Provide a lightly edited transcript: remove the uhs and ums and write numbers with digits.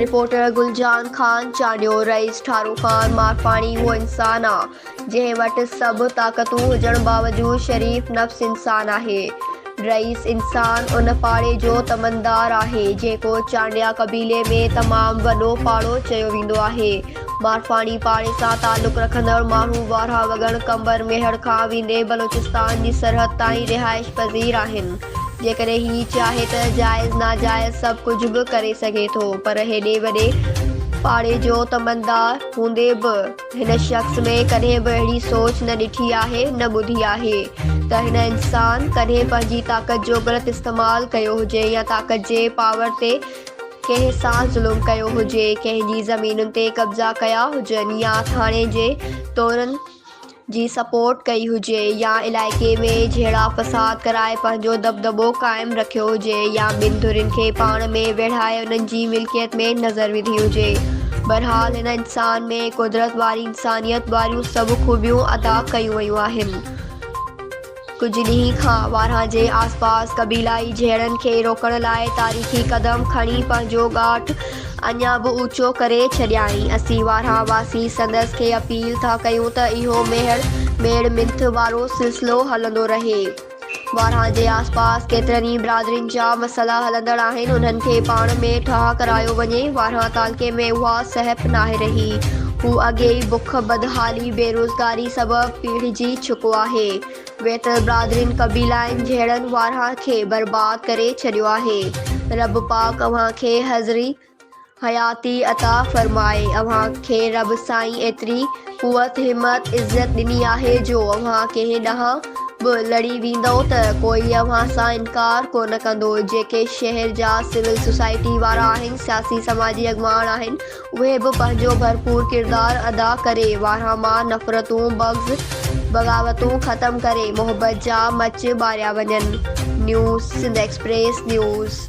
Reporter Guljan Khan Chandio, رئيس ٺارو خان مارفاڻي اهو انسان آ جنهن وٽ سڀ طاقتون هجڻ باوجود شريف نفس انسان آهي. رئيس انسان ان پاڙي جو تمندار آهي جيڪو چانڊيا قبيلي ۾ تمام وڏو پاڙو چيو ويندو آهي. مارفاڻي پاڙي سان تعلق رکندڙ ماڻهو وارهه وڳڻ، قمبر، ميهڙ کان ويندي بلوچستان جي سرحد تائين رهائش پذير آهن. جيڪڏهن هي چاهي ته جائز ناجائز سڀ ڪجهه به ڪري سگهي ٿو پر هيڏي وڏي پاڙي جو تمندار هوندي به هن شخص ۾ ڪڏهن به اهڙي سوچ نه ڏٺي آهي نه ٻڌي آهي ته هن انسان ڪڏهن پنهنجي طاقت جو غلط استعمال ڪيو هجي يا طاقت جي پاور تي ڪنهن سان ظلم ڪيو هجي، ڪنهن جي زمينن تي قبضا ڪيا هجن يا ٿاڻي جي تورن جي سپورٽ ڪئي هجي يا علائقي ۾ جهيڙا فساد ڪرائي پنهنجو دٻدٻو قائم رکيو هجي يا ٻن ڌرين کي پاڻ ۾ ويڙهائي انهن جي ملڪيت ۾ نظر وڌي هجي. بھرحال هن انسان ۾ قدرت واري انسانيت واريون سڀ خوبيون عطا ڪيون ويون آهن. ڪجهه ڏينهن کان وارهه جي آسپاس قبيلائي جهيڙن کي روڪڻ لاء تاريخي قدم کڻي پنهنجو ڳاٽ اڃا به اوچو ڪري ڇڏيائين. اسين وارهه واسي سندس کي اپيل ٿا ڪيون ته اهو ميهڙ ميڙ منٿ وارو سلسلو هلندو رهي. وارهه جي آسپاس ڪيترن ئي برادرين جا مسئلا هلندڙ آهن انهن کي پاڻ ۾ ٺاهه ڪرايو وڃي. وارهه تعلقي ۾ اها سهپ ناهي رهي. هو اڳي ئي بک، بدحالي، بيروزگاري سبب پيڙهجي چڪو آهي. ويتر برادرين قبيلائين جهيڙن وارهه کي برباد ڪري ڇڏيو آهي. رب پاڪ اوهان کي حضري حياتي عطا فرمائي. اوهان کي رب سائين ايتري قوت، همت، عزت ڏني آهي جو اوهان ڪنهن ڏانهن به لڙي ويندؤ ته ڪوئي اوهان سان انڪار ڪونه ڪندو. جيڪي شهر جا سول سوسائٽي وارا آهن، سياسي سماجي اڳواڻ آهن، اهي به پنهنجو ڀرپور ڪردار ادا ڪري وارهه مان نفرتون، بغض، بغاوتون ختم ڪري محبت جا مچ ٻاريا وڃن. News Sindh express news.